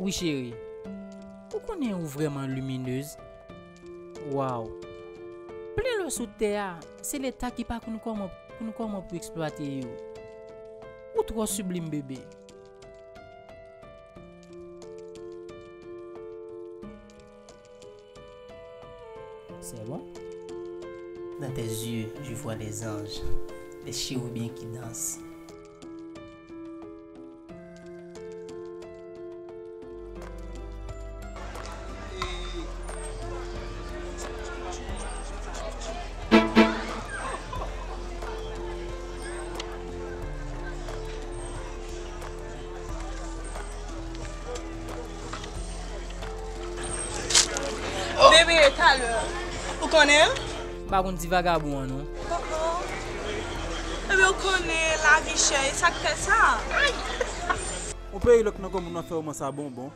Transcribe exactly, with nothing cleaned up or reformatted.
Wi, cheri. Ou konnen ou vrèman liminez. Waw. Plen lò sou tè a, se Leta ki pa konn kòman, konn kòman pou eksplwate yo. Ou twò siblim, bebe. C'est bon? Dans tes yeux, je vois les anges, les chérubins qui dansent. Bebe, talè. Ou konnen l? M pa konn ti vagabon an, non. Oh, oh. Bebe, ou konnen lavi chè, e sa k fè sa? Yon peyi lòk nan granmoun nan fè woman sa bonbon.